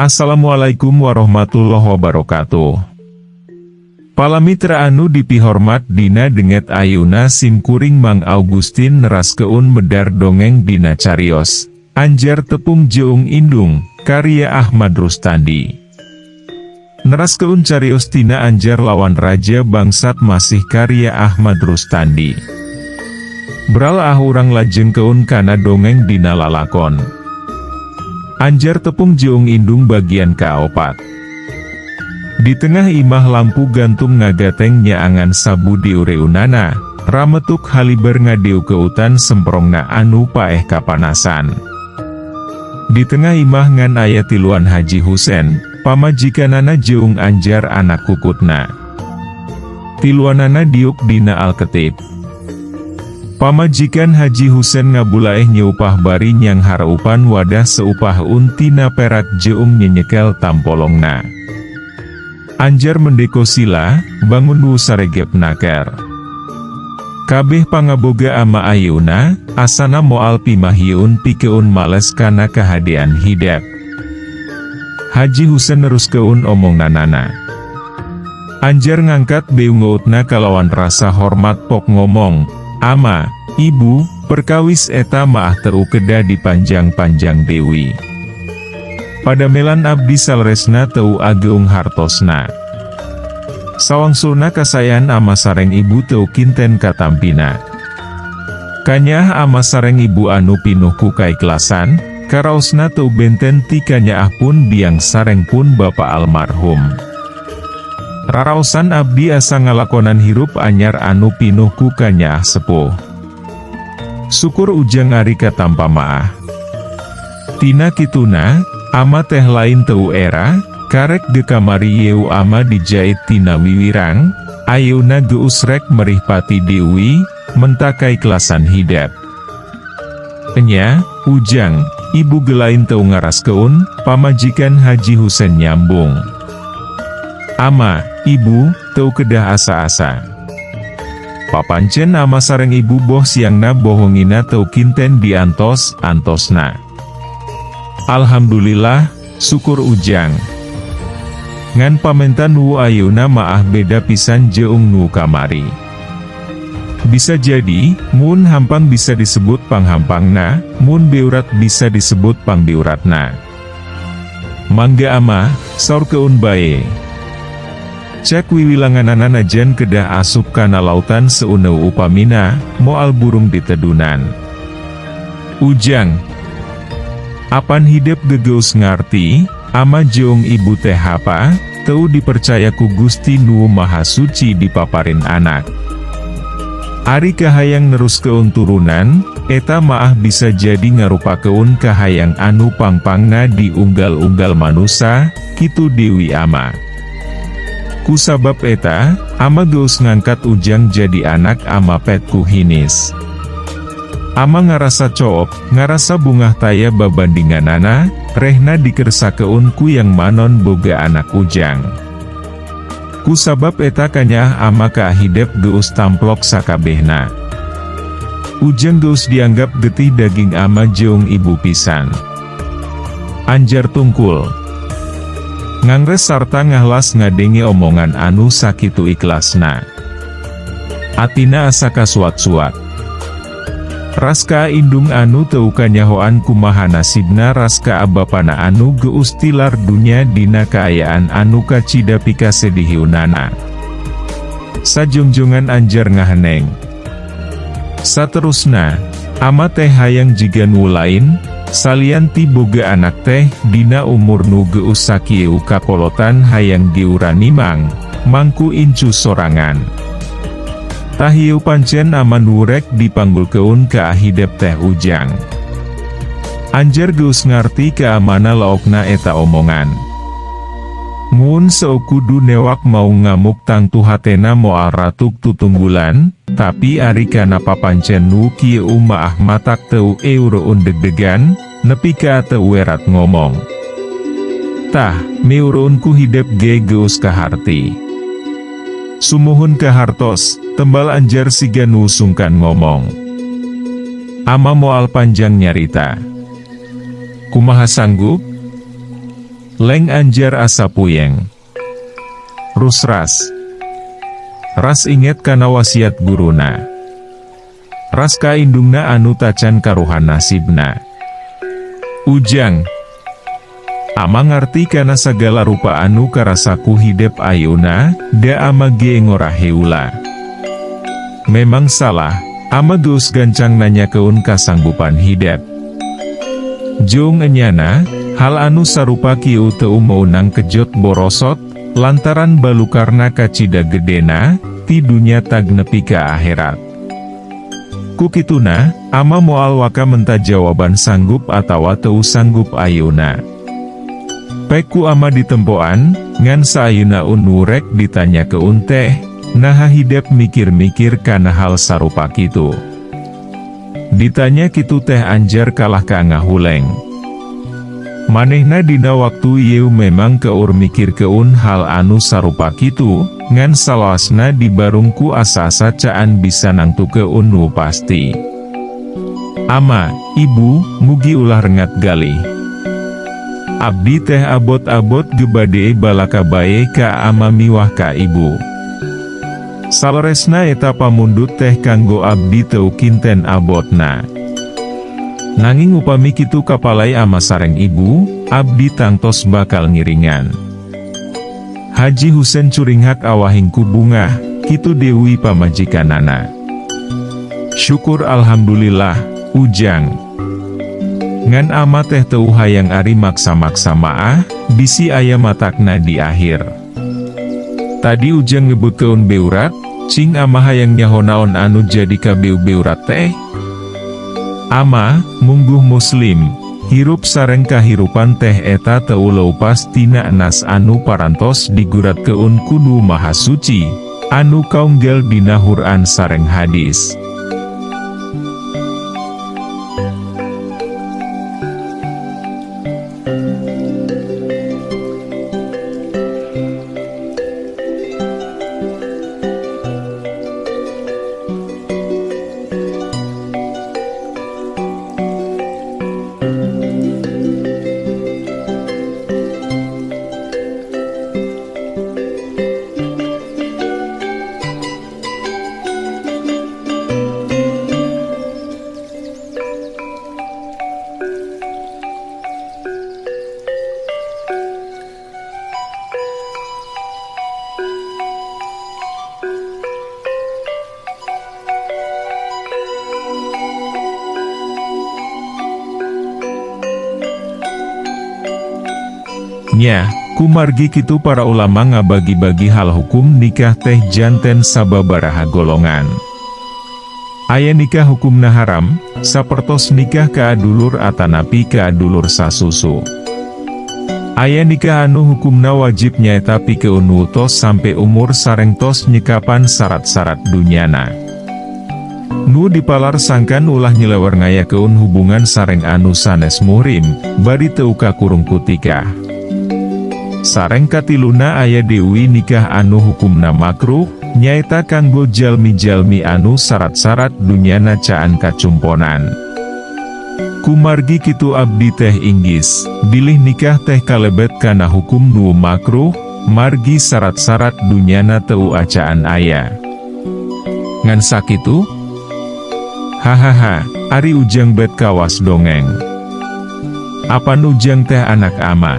Assalamualaikum warahmatullahi wabarakatuh. Palamitra anu dipihormat, dina dinten ayeuna sim kuring Mang Augustin neraskeun medar dongeng dina carios Anjar Tepung Jeung Indung karya Ahmad Rustandi. Neraskeun carios tina Anjar lawan Raja Bangsat, masih karya Ahmad Rustandi. Bral ah, urang lajengkeun kana dongeng dina lalakon Anjar Tepung Jeung Indung bagian kaopat. Di tengah imah lampu gantung ngagateng nyaangan sabu diureunana, rametuk haliber ngadiukeutan semprongna anu paeh kapanasan. Di tengah imah ngan aya tiluan Haji Husen, pamajikanana jeung Anjar anak kukutna. Tiluanana diuk dina alketip. Pamajikan Haji Husen ngabulaeh nyeupah bari nyanghareupan wadah seupah untina perak jeung nyenyekel tampolongna. "Anjar mendeko sila, bangun nu saregep naker. Kabeh pangaboga ama ayeuna, asana moal pimahiun pikeun males kana kahadean hidep," Haji Husen neruskeun omonganana. Anjar ngangkat beungeutna kalawan rasa hormat pok ngomong, "Ama, Ibu, perkawis eta maah teu kedah dipanjang-panjang deui. Padamelan abdi saleresna teu ageung hartosna. Sawangsulna kasaean ama sareng ibu teu kinten katampina. Kanyaah ama sareng ibu anu pinuh ku kaikhlasan, karaosna teu benten ti kanyaah pun biang sareng pun bapa almarhum. Raraosan abdi asa ngalakonan hirup anyar anu pinuh ku kanyaah sepuh. Syukur Ujang ari katampa maah. Tina kituna, ama teh lain teu era, karek ge kamari yeu ama dijait tina wiwirang, ayeuna geus rek merih pati deui, menta kaikhlasan hidep." "Enya, Ujang, ibu ge lain teu ngaraskeun," pamajikan Haji Husen nyambung. "Ama, Ibu, teu kedah asa-asa. Papancen ama sareng ibu boh siangna boh wengina teu kinten diantos, antosna." "Alhamdulillah, syukur Ujang. Ngan pamentan nu ayeuna maah beda pisan jeung nu kamari. Bisa jadi, mun hampang bisa disebut panghampangna, mun beurat bisa disebut pangbeuratna. Mangga Ama, saurkeun bae. Cek wiwilanganana najan kedah asup kana lautan seuneu upamina, moal burung ditedunan. Ujang. Apan hidep gegeus ngarti, ama jeung ibu teh hapa, teu dipercaya ku Gusti Nu Maha Suci dipaparin anak. Ari kahayang neruskeun turunan, eta maah bisa jadi ngarupakeun kahayang anu pangpangna di unggal-unggal manusa, kitu deui Ama. Kusabab eta, Ama geus ngangkat Ujang jadi anak ama pet ku hinis. Ama ngarasa coop, ngarasa bungah taya babandinganana, rehna dikersakeun ku yang manon boga anak Ujang. Kusabab eta kanyaah ama ka hidep geus tamplok sakabehna. Ujang geus dianggap getih daging ama jeung ibu pisan." Anjar tungkul ngangres sarta ngahlas ngadenge omongan anu sakitu ikhlasna. Atina asa kasuat-suat. Ras ka indung anu teu kanyahoan kumaha nasibna, ras ka bapana anu geus tilar dunya dina kaayaan anu kacida pikasediheunana. Sajongjongan Anjar ngaheneng. "Saterusna, Ama teh hayang jiga nu lain, salian ti boga anak teh, dina umur nu geus sakieu kakolotan hayang geura nimang, mangku incu sorangan. Tah, ieu pancen ama nu rek dipanggulkeun ka hidep teh Ujang." Anjar geus ngarti ka mana laokna eta omongan. Mun kudu newak mau ngamuk, tangtu hatena moal ratuk tutunggulan, tapi ari kana papancen nu kieu maah matak teu eureun deg-degan, nepi ka teu werat ngomong. "Tah, miureun ku hidep ge geus kaharti. Sumuhun kahartos," tembal Anjar siga nu sungkan ngomong. "Ama moal panjang nyarita. Kumaha, sanggup?" Leng Anjar asa puyeng. Rusras. Ras inget kana wasiat guruna. Ras ka indungna anu tacan karuhan nasibna. Ujang. Ama ngarti kana sagala rupa anu karasa ku hidep ayeuna, da ama ge ngora heula. Memang salah, ama geus gancang nanyakeun kasanggupan hidep. Jeung enyana, hal anu sarupa kieu teu meunang kejot borosot, lantaran balukarna kacida gedena, ti dunya tag nepi ka akhirat. Ku kituna, ama moal waka menta jawaban sanggup atawa teu sanggup ayeuna. Pek ku ama ditempoan, ngan saayuna nu rek ditanyakeun teh, naha hidep mikir-mikir kana hal sarupa kitu. Ditanya kitu teh Anjar kalah ka ngahuleng. Manehna dina waktu ieu memang keur mikirkeun hal anu sarupa kitu, ngan salawasna dibarung ku asa-asa caan bisa nangtukeun nu pasti. Ama, ibu, mugi ulah rengat galih. Abdi teh abot-abot ge bade balaka bae ka ama miwah ka ibu. Saleresna eta pamundut teh kanggo abdi teu kinten abotna. Nanging upami kitu kapalai ama sareng ibu, abdi tangtos bakal ngiringan. Haji Husen curinghak awahing ku bungah, kitu Dewi pamajikanana. Syukur alhamdulillah, Ujang. Ngan ama teh teu hayang ari maksa-maksa maah, bisi aya matakna di akhir. Tadi Ujang nyebutkeun beurat, cing ama hayang nyaho naon anu jadi kabeu-beurat teh? Ama, mungguh muslim, hirup sareng kahirupan teh eta teu leupas tina nas anu parantos diguratkeun ku Nu Maha Suci, anu kaunggel dina Quran sareng hadis. Nya, kumargi kitu para ulama ngabagi-bagi hal hukum nikah teh janten sababaraha golongan. Aya nikah hukumna haram, sapertos nikah ka dulur atanapi ka dulur sasusu. Aya nikah anu hukumna wajib nyaeta pikeun nu tos sampe umur sareng tos nyekapan syarat-syarat dunyana. Nu dipalar sangkan ulah nyelewer ngayakeun hubungan sareng anu sanes muhrim, bari teu kakurung ku tikah. Sareng katiluna aya deui nikah anu hukumna makruh, nyaeta kanggo jalmi-jalmi anu syarat-syarat dunyana caan kacumponan. Kumargi kitu abdi teh inggis, bilih nikah teh kalebet kana hukum nu makruh, margi syarat-syarat dunyana teu acaan aya. Ngan sakitu? Hahaha, ari Ujang bet kawas dongeng. Apan Ujang teh anak ama?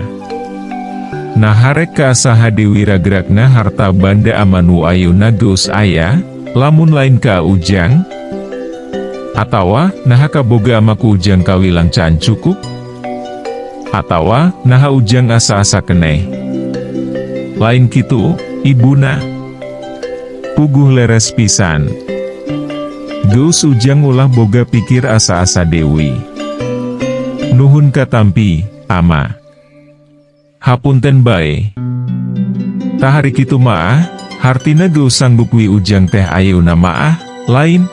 Nah harek ka saha deui ragrakna harta banda ama nu ayeuna geus aya, lamun lain ka Ujang? Atawa, naha kaboga ama ku Ujang kawilang can cukup? Atawa, naha Ujang asa-asa keneh? Lain kitu, ibuna. Puguh leres pisan. Geus Ujang ulah boga pikir asa-asa deui. Nuhun katampi, ama. Hapunten bae. Tah ari kitu maah, hartina geus sanggup wi Ujang teh ayeuna maah, lain?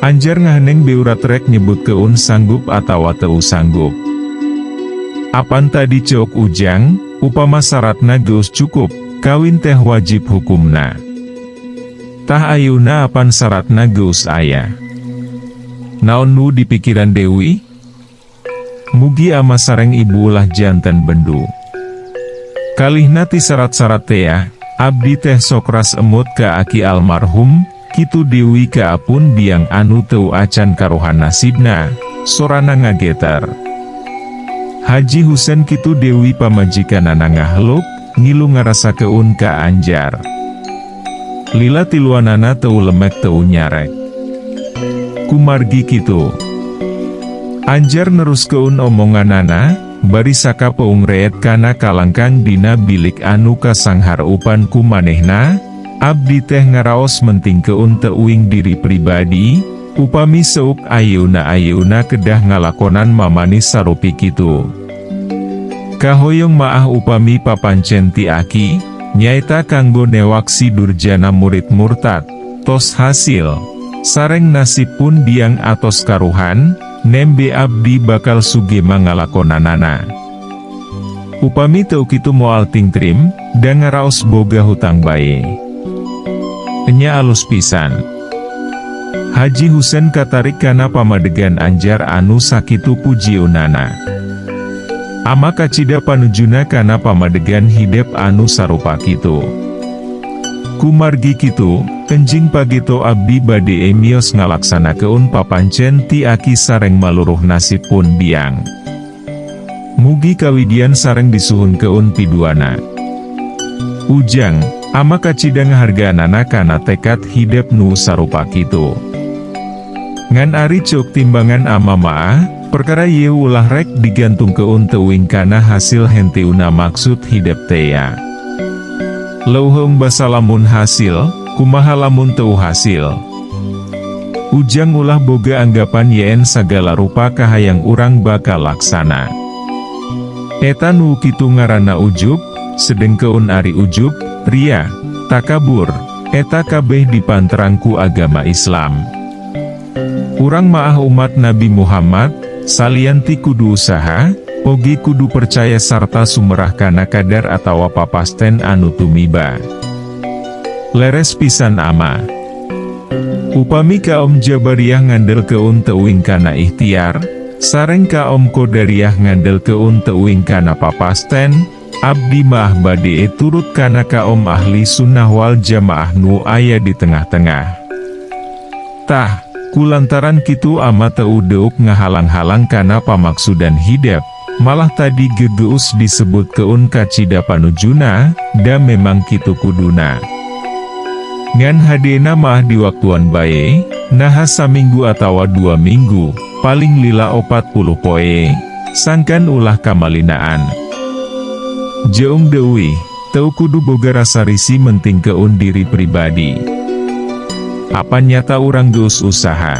Anjar ngaheneng beurat rek nyebutkeun sanggup atawa teu sanggup. Apan tadi ceuk Ujang, upama syaratna geus cukup, kawin teh wajib hukumna. Tah ayeuna apan syaratna geus aya. Naon nu dipikiran Dewi? Mugi ama sareng ibu ulah janten bendu. Kalihna ti sarat-sarat tea, abdi teh sokras emut ka aki almarhum, kitu deui ka apun biang anu teu acan karuhan nasibna, sorana ngageter. Haji Husen kitu deui pamajikanana ngahluk, ngilu ngarasakeun ka Anjar. Lila tiluanana teu lemek teu nyarek. Kumargi kitu. Anjar neruskeun omonganana, bari sakapeung reet kana kalangkang dina bilik anu kasanghareupan ku manehna, abdi teh ngaraos mentingkeun teuing diri pribadi, upami seuk ayeuna-ayeuna kedah ngalakonan mamanis sarupi kitu. Kahoyong maah upami papancen ti aki, nyaeta kanggo newak si durjana murid murtad, tos hasil, sareng nasib pun biang atos karuhan, nembe abdi bakal sugema ngalakonanana. Upami teu kitu moal tingtrim, da ngaraos boga hutang bae. Enya alus pisan. Haji Husen katarik kana pamadegan Anjar anu sakitu pujieunana. Ama kacida panujuna kana pamadegan hidep anu sarupa kitu. Kumargi kitu, enjing pagito abdi bade mios ngalaksanakeun papancen ti aki sareng maluruh nasib pun biang. Mugi kawidian sareng disuhunkeun piduana. Ujang, ama kacida ngahargaanana kana tekad hidep nu sarupa kitu. Ngan ari ceuk timbangan ama maah, perkara ieu ulah rek digantungkeun teuing kana hasil henteuna maksud hidep tea. Leuheung basa lamun hasil, kumaha lamun teu hasil. Ujang ulah boga anggapan yen sagala rupa kahayang urang bakal laksana. Eta nu kitu ngaranna ujub, sedengkeun ari ujub, ria, takabur, eta kabeh dipanterang ku agama Islam. Urang maah umat Nabi Muhammad, salian ti kudu usaha, oge kudu percaya sarta sumerah kana kadar atawa papasten anu tumiba. Leres pisan ama. Upami kaum Jabariyah ngandelkeun teuing kana ikhtiar, sareng kaum Qadariyah ngandelkeun teuing kana papasten, abdi maah bade turut kana kaum ahli sunnah wal jamaah nu aya di tengah-tengah. Tah, kulantaran kitu ama teu deuk ngahalang-halang kana pamaksudan hidep, malah tadi gegeus disebutkeun kacida panujuna, da memang kitu kuduna. Ngan hadena maah diwaktuan bae, naha saminggu atawa 2 minggu, paling lila 40 poe, sangkan ulah kamalinaan. Jeung deui, teu kudu boga rasa risi mentingkeun diri pribadi. Apa nyata urang geus usaha.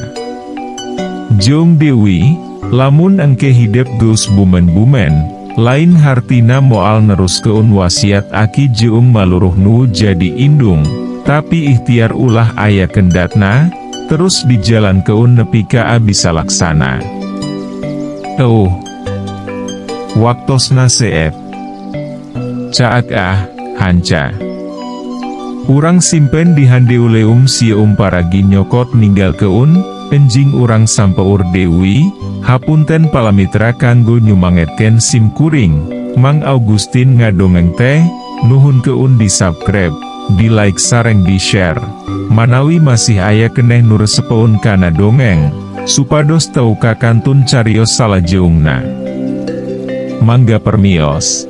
Jeung deui, lamun engke hidep geus bumen-bumen, lain hartina moal neruskeun wasiat aki jeung maluruh nu jadi indung, tapi ikhtiar ulah aya kendatna, terus dijalankeun nepi ka bisa laksana. Euh. Waktosna seep. Caak ah, hanca. Urang simpen di handeuleum sieum paragi nyokot ninggalkeun, enjing urang sampeur deui, hapunten palamitra kanggo nyumangetkeun sim kuring, Mang Augustin ngadongeng teh, nuhunkeun di subscribe, di like sareng di share. Manawi masih aya keneh nu resepeun kana dongeng, supados teu kakantun carios salajeungna. Mangga permios.